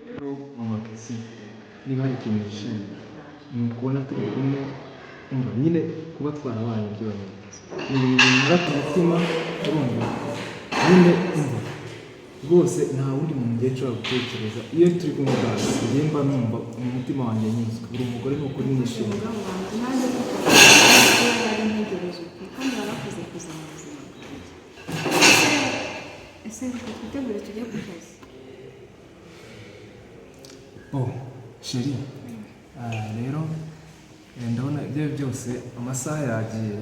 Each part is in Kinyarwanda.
Rero mama Kesi, niba hari ikintu nishimiye ni ukubona turi kumwe. Umva nyine, kuba twarabanye byonyine ni ibintu binyura ku mutima. Urumva nyine, umva rwose, nta wundi muntu ngiye nshobora gutekereza. Iyo turi kumwe basi njye mba numva mu mutima wanjye nyuzwe. Buri mugore ni ukuri nishimiye. Umugabo wanjye, nanjye kuko nari ntegereje pe, kandi warakoze kuza mu buzima bwanjye. Ese reka twitegure tujye ku kazi. Oh chérie, rero ndabona ibyo ari byo byose amasaha yagiye.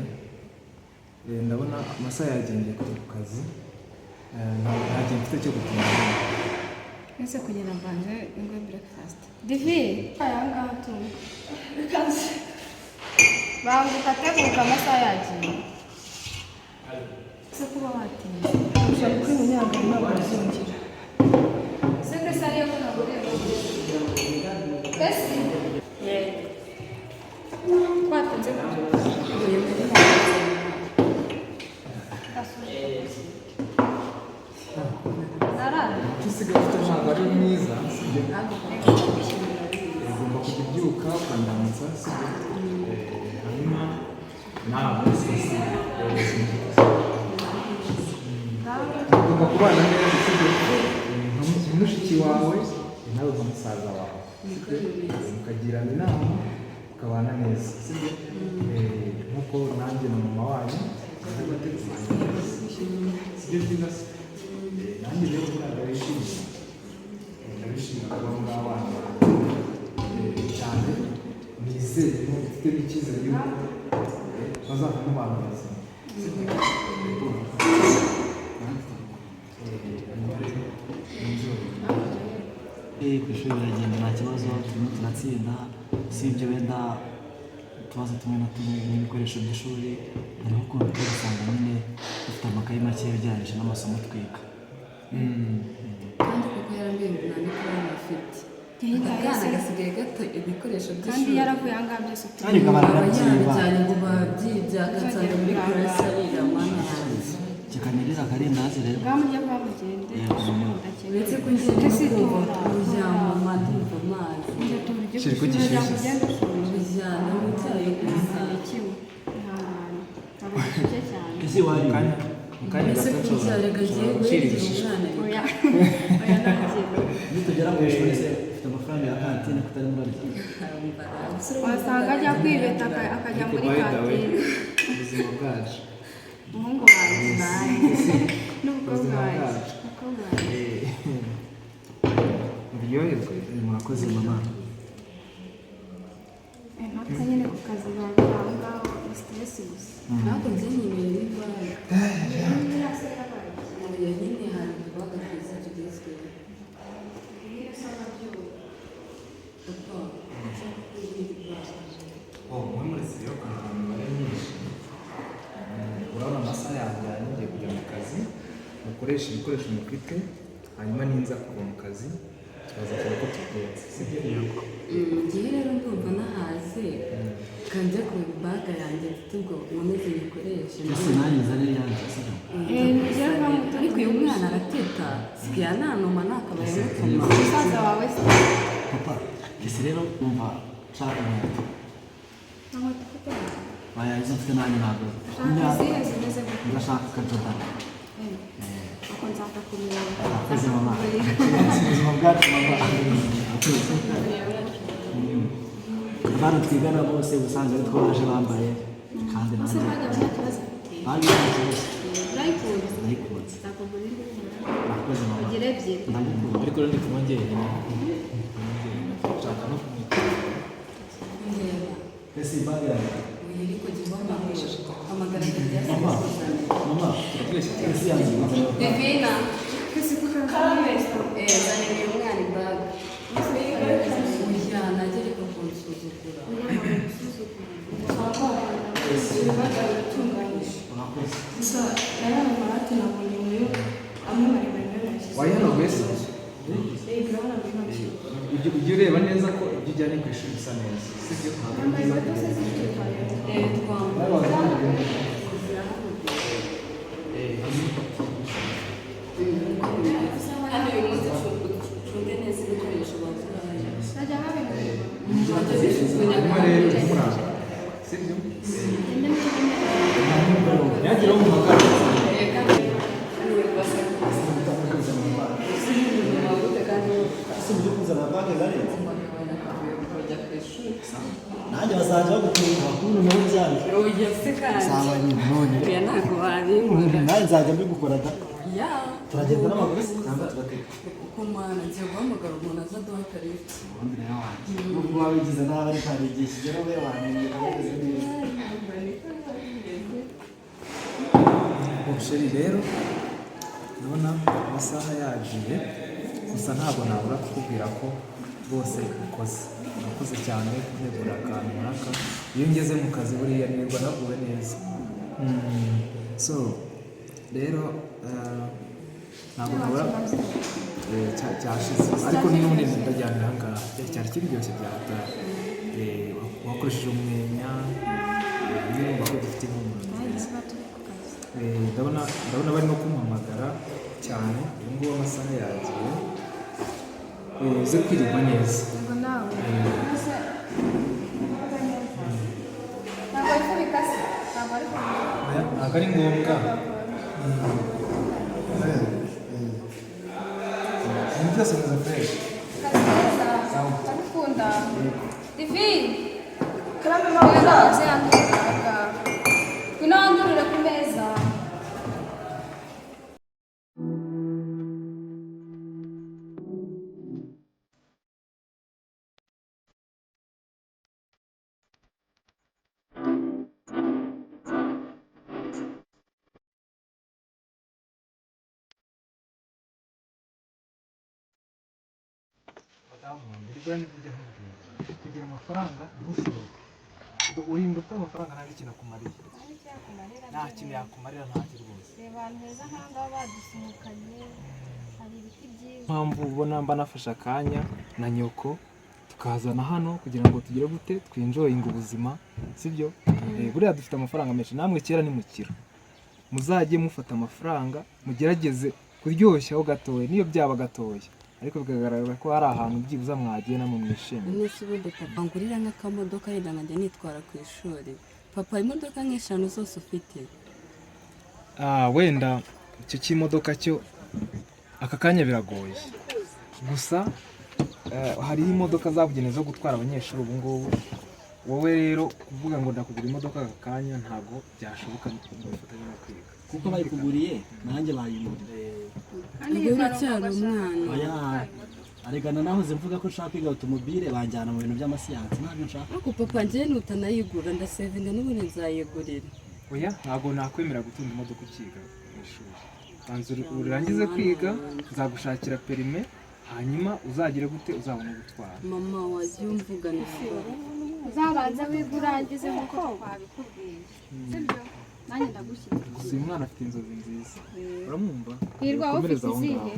Ndabona amasaha yagiye, ngiye kujya ku kazi. Nta gihe mfite cyo gutinda. Ese kugira mbanje ingwe breakfast divi aya ngaha tunga banguka, teguka, amasaha yagiye. Ese kuba watinze? Gusa kuri munyangano ntabwo bizongera. Ese kese ariyo ko naguriye kesi twatinze kubyuka? Uyu muri hanze. Narara. Icyo usigaye ufite ntabwo ari mwiza, sibyo? Ugomba kujya ubyuka ukandamutsa, sibyo? Hanyuma nawe sisi ugomba kubana neza, sibyo? Nka mushiki wawe, nawe nka musaza wawe, sibyo? Mukagirana inama, mukabana neza, sibyo? Nk'uko nanjye na mama wanyu ndabategura neza, sibyo byiza se? Nanjye rero buriya ndabishimiye. Ndabishimira kuba muri abana banjye cyane. Nizeye ko mfite n'icyizere yuko bazavamo abantu bazima, sibyo? Hanyuma rero enjoy. Ku ishuri biragenda nta kibazo, turimo turatsinda. Usibye wenda utubazo tumwe na tumwe n'ibikoresho by'ishuri, hariho ukuntu turi gusanga nyine dufite amakayi make ugereranyije n'amasomo twiga. Kandi kuko yarambwiye ngo nta n'ikaramu afite, akana gasigaye gato ibikoresho Kandi by'ishuri. Yaravuye aha ngaha byose. Kandi ngo aba baranabyiba. Yabijyanye ngo babyibye, akansanga muri classe arira. Mana yanjye! Kikaniriza akarindazi rero. Ngaho mujye vuba mugende. Yego, mama. Uretse ko ngiye no kumva kuryama, ndumva amazi. Kiri ku gishyushye se? Ujyana mu cyayi gusa. Ikiwe, ihangane, ntabwo gishyushye cyane. Ese wariye? Mu kanya Ese gato kubyara nshobora gagiye gucira guherekeza ibishishwa. umwana? Oya oya, ntagiye. Nitugera mu ishuri se ufite amafaranga ya kantine kutarimo urarya? Wasanga ajya kwibeta akajya Ariko muri by the way, kantine. Ubuzima bwacu. Umuhungu wanjye n'umukobwa Ubuzima wanjye. bwacu. Umukobwa wanjye. Muryoherwe. Murakoze mama. Natwe nyine ku kazi biba biri aho ngaho, ni stress gusa. Ntabwo njye nyibereye n'indwara. Oya nyine, hari utubaga twiza tugezweho. Papa, nshaka kubwira. Oh, mwe muretse rero kwandika imibare myinshi. Urabona amasaha yanjye ngiye kujya mu kazi. Mukoreshe ibikoresho mufite, hanyuma ninza kuva mu kazi turaza kureba ko tugenza, sibyo? Ngewe rero ndumva nahaze, kanjya ku bag yanjye mfite, ubwo nkomeze nyikoreshe. Ese nanjye nzane iyanjye, sibyo? Ariko uyu mwana arateta, sigaye ananuma nakabaye mutuma. Musaza wawe se? Papa, ese rero umva nshaka inkweto. Nta nkweto ufite? Oya, izo mfite nanjye ntabwo. Ushaka izihe zimeze gute? Ndashaka akajodani. Uko nzapfa kureba. Murakoze mama. Ubuzima bwacu mama. Murakoze. Abana twigana bose ubusanzwe ari two baje bambaye, kandi Ese nanjye bag nta kibazo ufite? Bag nta kibazo. Urayikunze? Ndayikunze. Nzakugurira indi humura. Murakoze mama. Ugire ebyiri. Ndagukunda. Ariko rero ndi kumwe njyenyine, nshaka no kumwita. Ndeba. Ese bag yanjye? Oya, ariko jya ubahamagara, hamagara Kajya. Mama, mama, ese yanjye? Divina. Karame. Zanira uyu mwana ibag. Oya, najya ariko kunsuzugura. Urakoze. Gusa aya marate nabonye nayo amwe maremare nayo nashyize. Wayihanaguye se? Yego, urahanaguye, nta kibazo. Ujye ureba neza ko ibyo ujyanye ku ishuri bisa neza, sibyo? Ntabwo ari byiza kugenda Twambaye. Nawe wazihanaguye neza. Hano uyu munsi ucunge neza ibikoresho. Hanyuma rero ntimurangare, sibyo? Ntihagire uwo muhagarara. Ese ujye kuzana bag zarenze? Kujya ku ishuri. Nanjye bazajya bagutunga kubona nawe byanze. Oya se kandi. Sawa nyine none. Oya, ntabwo wabimbura. Nanjye nzajya mbigukora da. Ya. Turagenda n'amaguru se cyangwa tugatega? Kuko mwana ngiye guhamagara umuntu aza aduha akarifu. Ubundi rero wanjye nubwo waba wigize nabi, ariko hari igihe kigera ube wamenyera bimeze neza. Bon chéri, rero ndabona amasaha yagiye, gusa ntabwo nabura kukubwira ko rwose ukoze, urakoze cyane kuntegura akantu nk'aka. Iyo ngeze mu kazi buriya nirirwa naguwe neza. So rero ntabwo nabura cyashize, ariko n'ubundi ndajyana aha ngaha. Cyari kiryoshye byahatari. Wakoresheje umwenya, nyine urumva ko gifite impumuro nziza. Ndabona barimo kumpamagara cyane ubu ngubu, amasaha yagiye. Uze kwirirwa neza. Yego, nawe. Ntabwo ariko bikase, ntabwo ariko. Oya, ntabwo ari ngombwa. Ibintu byose bimeze fresh. Kazi neza. Sawa. Ndagukunda. Divine. Karame. Ngwino. Mabuja. Uze yandurira. Ngwino wandurire ku meza. Madamu wanjye, buriya nibwo ujya nkubwira kugira amafaranga ntusohoke. Urinda ufite amafaranga nta n'ikintu akumariye, nta kintu yakumarira, ntacyo rwose. Reba ahantu heza nk'aha ngaha badusohokanye, hari ibiti byiza. Mpamvu ubona mba nafashe akanya na nyoko tukazana hano kugira ngo tugire gute, twenjoyinge ubuzima, sibyo? Buriya dufite amafaranga menshi, namwe kera ni mukiro muzajye mufata amafaranga mugerageze kuryoshyaho gatoya, niyo byaba gatoya, ariko bikagaragara ko hari ahantu byibuze mwagiye namwe mwishimiye. None se ubundi papa, ngurira nk'akamodoka yenda nkajya nitwara ku ishuri. Papa, imodoka nk'eshanu zose ufite. Ah, wenda icyo cy'imodoka cyo aka kanya biragoye, gusa hariho imodoka zabugenewe zo gutwara abanyeshuri ubu ngubu. Wowe rero kuvuga ngo ndakugura imodoka aka kanya ntabwo byashoboka ngo bifatanye no kwiga. Kuko bayikuguriye nanjye bayingurira. Ubwo uracyari umwana. Oya, arigana nahoze mvuga ko nshaka kwiga automobile, banjyana mu bintu by'amasiyansi, ntabyo nshaka. Ariko papa, njyewe nutanayigura ndasevinga, n'ubundi nzayigurira. Oya, ntabwo nakwemera gutunga imodoka ukiga mu ishuri. Banza urangize kwiga, nzagushakira permis, hanyuma uzagire gute, uzabone gutwara. Mama, wagiye umvugana. Uzabanza wige urangize nk'uko twabikubwiye, sibyo? Nanjye ndagushyigikira. Gusa uyu mwana afite inzozi nziza, uramwumva? Hirwa, wowe ufite Komereza aho izihe? ngaho.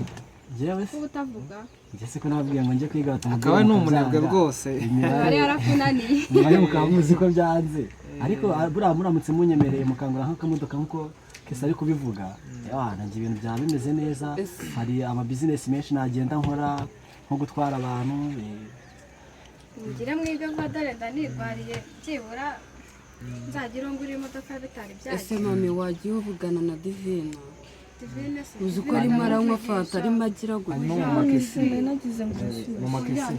Njyewe se? Kuba utavuga. Njye se ko nababwiye ngo njye kwiga automobile Akaba ni umunebwe mukabyanga. rwose. Imibare. Yari yarakunaniye. Imibare mukaba muzi ko byanze, ariko buriya muramutse munyemereye mukangura nk'akamodoka nk'uko Kesa ari kubivuga, nanjye ibintu byaba bimeze neza. Hari amabizinesi menshi nagenda nkora, nko gutwara abantu. Mugire mwige vuba, dore ndanirwariye, byibura nzagire uwo ngurira imodoka bitari Ese byagiye. Mami, wagiye uvugana na Divine? Divine se? Uzi ko arimo aranywa fanta, arimo agira gutya. Hanyuma mama Kesi, Nagize ngo ushyushye. mama Kesi,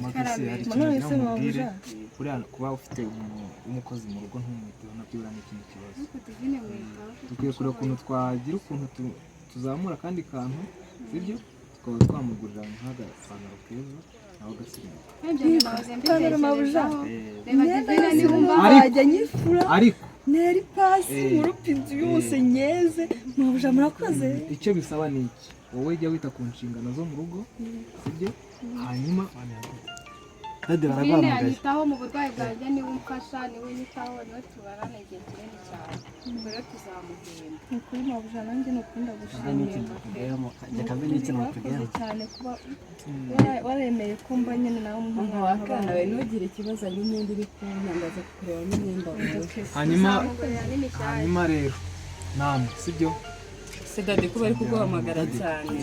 mama Kesi, hari ikintu None nagira se ngo mubwire. mabuja? Buriya kuba ufite umuntu w'umukozi mu rugo ntumwiteho nabyo buriya ni ikindi kibazo. Ariko Divine mwitaho. Dukwiye kureba ukuntu twagira ukuntu tuzamura akandi kantu, sibyo? Tukaba twamugurira nk'agapantaro keza nawe agasigaye. Ibyo nahoze Ipantaro, mabuja. mbitekerezaho. Reba Divine niba Ariko- Nzajya nyifura ariko nera ipasi, nkurupe inzu yose nyeze. Mabuja, murakoze. Icyo bisaba ni iki: wowe jya wita ku nshingano zo mu rugo, sibyo? Hanyuma Dade, Divine baraguhamagaye. anyitaho mu burwayi bwanjye, niwe umfasha, niwe unyitaho, niwe tubarana igihe kinini cyane. Ubwo rero tuzamuhemba. Ni ukuri mabuja, nanjye ni ukuri Kambe ndagushimiye. n'ikintu batugayemo, njye kambe n'ikintu Warakoze batugayemo. cyane kuba waremeye kumva nyine nawe Mama, wakana we, ntugire ikibazo, harimo imyenda iri kumpa, ndaza kukureba n'imyenda wawe. Hanyuma Tuzamugurira n'imishyashya. Hanyuma rero namwe, sibyo? Se dade, ko bari kuguhamagara cyane?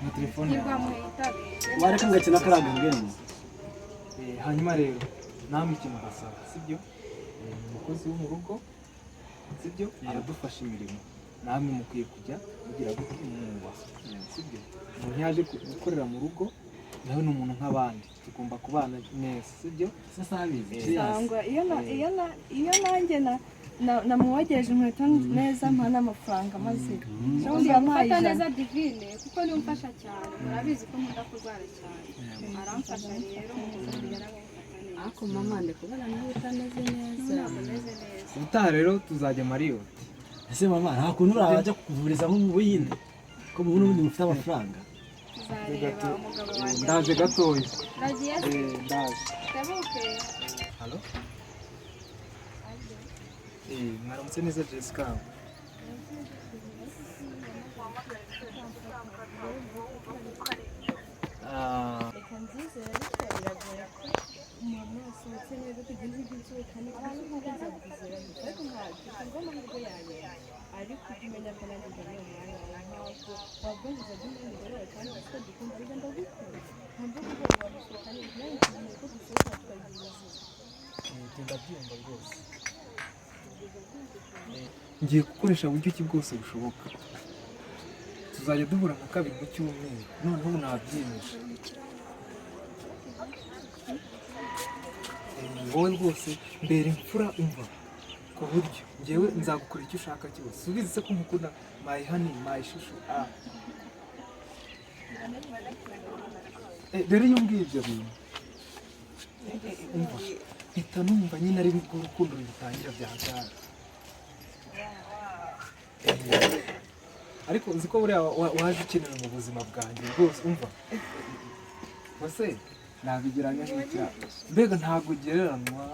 Na telefone Hirwa, yawe. muhe yitabire. Wareka ngakina kariya gagemu. Hanyuma rero namwe ikintu mbasaba, sibyo? Ni umukozi wo mu rugo, sibyo? Aradufasha imirimo, namwe mukwiye kujya mugira gute, mwubaha, sibyo? Umuntu yaje gukorera mu rugo nawe ni umuntu nk'abandi, tugomba kubana neza, sibyo? Se sabizi. Sangwa iyo nanjye namwogeje inkweto neza mpa n'amafaranga, maze ubundi yampaye Gufata 100. neza Divine, kuko niwe umfasha cyane. Murabizi ko nkunda kurwara cyane, aramfasha rero mu kujya aramufata neza. Ariko mama, ndi kubona nawe utameze neza. Ntabwo meze neza. Ubutaha rero tuzajya Marriott. Ese mama, nta kuntu urajya kukuvuriza nko mu Buhinde, ko mu Burundi mufite amafaranga? Tuzareba umugabo wanjye. Ndaje gatoya. Ndagiye se. Ndaje. Tebuke. Halo. Mwaramutse neza, Jessica. Ah, Reka nzizere, ariko biragoye ko umuntu yasohotse neza tugeze ibyo nsohokane kandi ntabwo nzakuzera, ariko ntabwo ngo amahirwe yanjye, ariko ujye umenya ko nanjye nkeneye umwanya wawe, ntabwo wabwongeza jya umenya umugore wawe kandi uzi ko dukunda, ariko ndagukunda, ntabwo ugomba gusohokana nanjye, nkeneye ko dusohoka tukagira ubuzima. Ibyo ndabyumva rwose. Ngiye gukoresha uburyo ki bwose bushoboka. Tuzajya duhura nka kabiri mu cyumweru. Noneho ubu nabyiyemeje. Wowe rwose mbera imfura, umva, ku buryo ngewe nzagukora icyo ushaka cyose. Ubizi se ko nkukunda, my honey, my shushu. Ah. Rero iyo umbwiye ibyo bintu, umva, mpita numva nyine ari bwo urukundo rugitangira bya hatari. Ariko uzi ko buriya waje ukenewe mu buzima bwanjye rwose, umva, ese nabigereranya nk'icyaha, mbega ntabwo ugereranwa.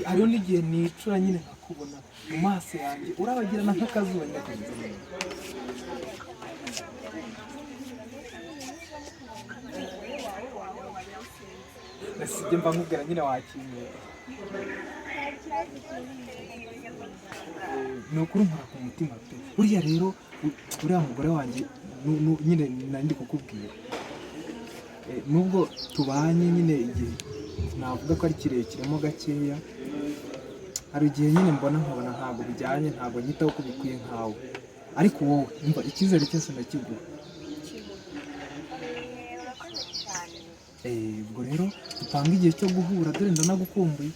Hariho n'igihe nicura nyine nkakubona mu maso yanjye urabagirana nk'akazuba nyine kameze neza. Ese ibyo mba nkubwira nyine wakinyera? Ni ukuri nkora ku mutima pe. Buriya rero uriya mugore wanjye nyine nari ndi kukubwira, nubwo tubanye nyine igihe navuga ko ari kirekire mo gakeya, hari igihe nyine mbona nkabona ntabwo bijyanye, ntabwo nyitaho ko bikwiye nkawe, ariko wowe umva, icyizere cyose ndakiguha. Ubwo rero dupange igihe cyo guhura, dore ndanagukumbuye.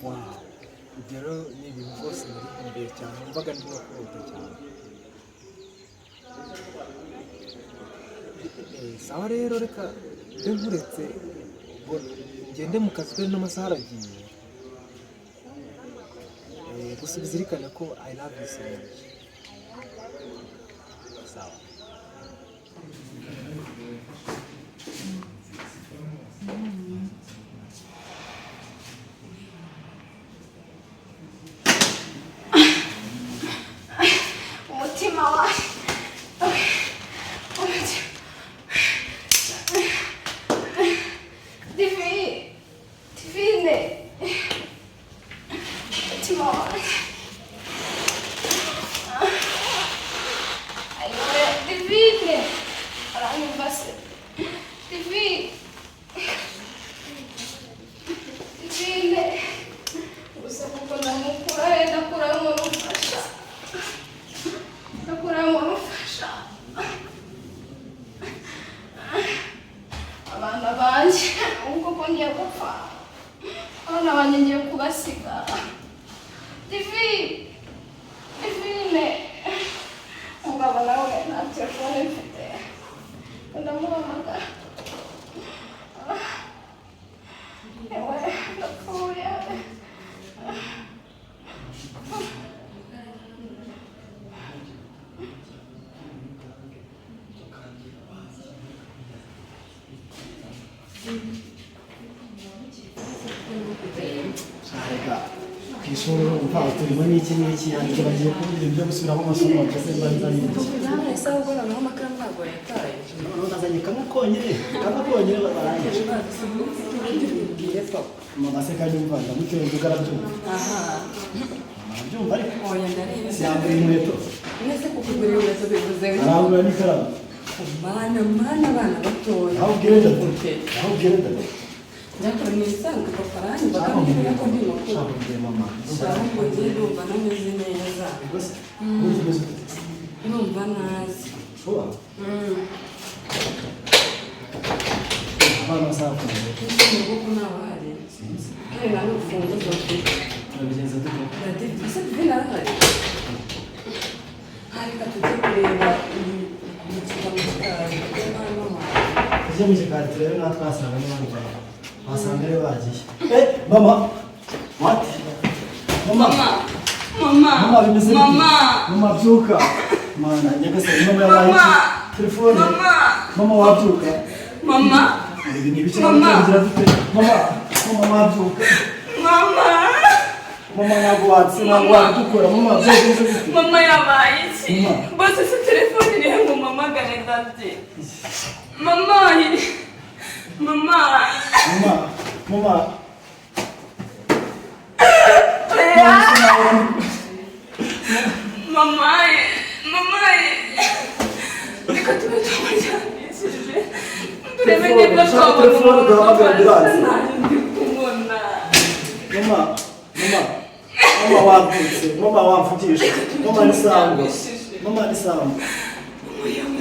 Wow, ibyo rero ni ibintu rwose narikumbuye cyane, numvaga ndimo kurota cyane. Sawa rero, reka mbe nkuretse ubwo ngende mu kazi, dore n'amasaha aragiye. Gusa ubizirikane ko I love you so much. Sawa. Umutima wawe, umutima. Divi, Divine, umutima wawe. Ayiwe, Divine aranyumva se? Divine, Divine, gusa kuko ndamukura he? Ndakuraho umuntu umfasha, ndakuraho umuntu umfasha. Abana banjye, ubu koko ngiye gupfa, abana banjye ngiye kubasiga. Divine, Divine, umugabo nawe nta telefone mfite, ndamuhamagara. Ewe, ndapfuye. Reka ku ishuri urumva turimo n'iki n'iki, yanjye bagiye kumbwira ibyo gusubiramo amasomo, mbese mba nzanye iki? Ese ahubwo noneho amakaramu ntabwo yataye? Noneho nazanye kamwe konyine, kamwe konyine barangije. Bwire papa. Mama se kandi umva ndamuteye inzoga arabyumva. Aha. Mama. Ubyumva ariko? Oya, ndarenze. Siyambura inkweto. Mwese kukugura inkweto bivuze? Arambura n'ikaramu. Mana, mana, abana batoya. Aho ubwire ndadu, aho ubwire ndadu. Byakora ni ibisanzwe, papa aranyumva kandi kubera ko ndi mukuru. Shaka ubwire mama. Ahubwo ngiye ndumva ntameze neza. Ubwo se ubu umeze ute? Ndumva nazi. Vuba. Abana bazakunze. Ese mu rugo ko ntawahari? Sinzi. Kandi nta n'urufunguzo mfite. Turabigenza dute? David, ese Divine arahari? Ah, reka tujye kureba mu gikari kuko harimo abantu. Tujye mu gikari turebe natwe wasanga n'abandi bantu. Wasanga rero bagiye. Eh, mama. What? Mama. Mama. Mama, bimeze bite? Mama. Mama, byuka. Mana, nyagasani, mama yabaye Mama. iki? Telefone. Mama. Mama, wabyuka. Mama. Ibi ni ibiki? Mama. Bigira dute? Mama, mama, wabyuka. Mama. Mama, ntabwo watsi, ntabwo wabidukora. Mama, byagenze gute? Mama yabaye iki? Mama. Bose se telefone irihe ngo mpamagare ndabye? Mama mama. Mama, mama. Mama, mama, reka tube tumuryamishije turebe niba Shaka twabona telefone, umuntu duhamagare ambulance. Ntayo ndi kubona. Mama, mama, mama, wabyutse. Mama, wamvugisha. Mama, ni sangwa. Mama, ni sangwa. Mama.